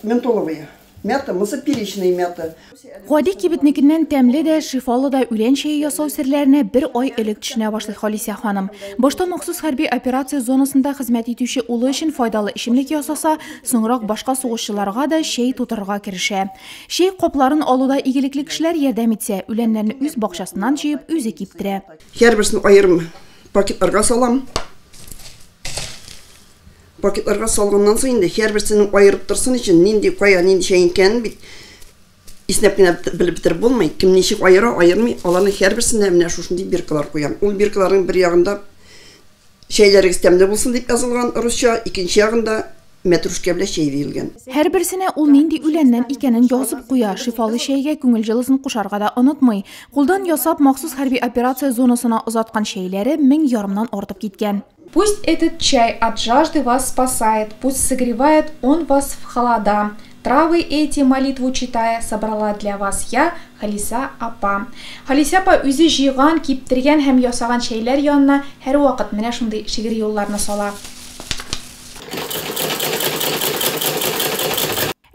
Ментоловая мята, монысы перечная мята. Гади кибетнекеннән тәмле дә, шифалы да үлән чәе ясау серләренә бер ай элек төшенә башлый Халисә ханым. Башта махсус хәрби операция зонасында хезмәт итүче улы өчен файдалы эчемлек ясаса, соңрак башка сугышчыларга да чәй тутырырга керешә. Чәй капларын алуда игелекле кешеләр ярдәм итсә, үләннәрне үз бакчасыннан җыеп, үзе киптерә. Һәрберсен аерым пакетларга салам. Пакетларга салганнан соң инде һәрберсенең аерып торсын өчен нинди кая нинди чәй икәнен бит иснәп кенә белеп бетереп булмый. Кем ничек аера, аермый, аларның һәрберсенә менә шушындый биркалар куям. Ул биркаларның бер ягында чәйләрегез тәмле булсын дип язылган русча, икенче ягында мәтрүшкә белән чәй диелгән. Һәрберсенә ул нинди үләннән икәнен язып куя, шифалы чәйгә күңел җылысын кушарга да онытмый. Кулдан ясап, махсус хәрби операция зонасына озаткан чәйләре 1500-нан артып киткән. Пусть этот чай от жажды вас спасает, пусть согревает он вас в холода. Травы эти, молитву читая, собрала для вас я, Халиса апа. Халиса апа үзе җыйган, киптергән һәм ясаган чәйләр янына һәрвакыт менә шундый шигырь юлларны сала.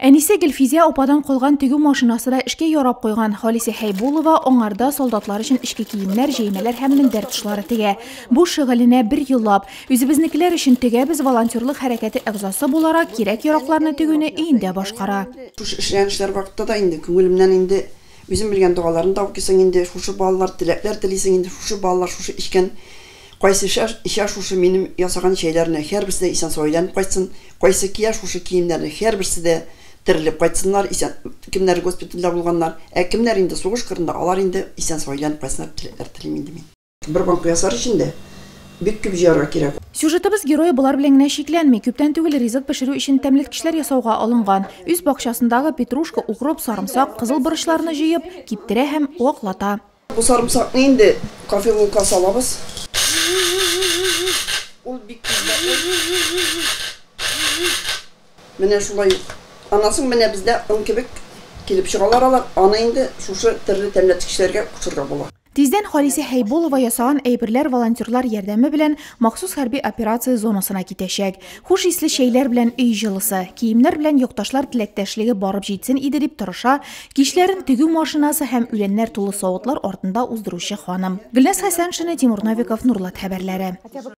Әнисе Гөлфизә ападан калган тегү машинасы да эшкә ярап куйган. Халисә Хәйбулова аңарда солдатлар өчен эчке киемнәр, җәймәләр һәм мендәр тышлары тегә. Бу шөгыленә бер еллап. Үзебезнекеләр өчен тегәбез волонтерлык хәрәкәте әгъзасы буларак кирәк-яракларны тегүне өендә башкара. Шушы эшләгән эшләр вакытта да инде күңелемнән инде үзем белгән догаларны да укыйсың инде, шушы балалар теләкләр телисең инде, шушы балалар шушы эчкән кайсы эчә шушы минем ясаган чәйләрне, һәрберсе дә исән-сау әйләнеп кайтсын, кайсы кия шушы киемнәрне, һәрберсе дә терелеп кайтсыннар, исән, кемнәр госпитальдә булганнар, ә кемнәр инде сугыш кырында, алар инде исән-сау әйләнеп кайтсыннар дип теләкләр телим инде мин. Бер банка ясар өчен дә бик күп җыярга кирәк. Сюжетыбыз герое болар белән генә чикләнми. Күптән түгел ризык пешерү өчен тәмлеткечләр ясауга алынган. Үз бакчасындагы петрушка, укроп, сарымсак, кызыл борычларны җыеп, киптерә һәм ваклата. Бу сарымсакны инде кофеволка салабыз. Ул бик тиз. Менә шулай. Аннан соң менә бездә он кебек килеп чыгалар алар. Аны инде шушы төрле тәмләткечләргә кушырга була. Тиздән Халисә Хәйбулова ясаган әйберләр волонтерлар ярдәме белән махсус хәрби операция зонасына китәчәк. Хуш исле чәйләр белән өй җылысы, киемнәр белән якташлар теләктәшлеге барып җитсен иде дип тырыша, кичләрен тегү машинасы һәм үләннәр тулы савытлар артында уздыручы ханым. Гөлназ Хәсәншина, Тимур Новиков, Нурлат хәбәрләре.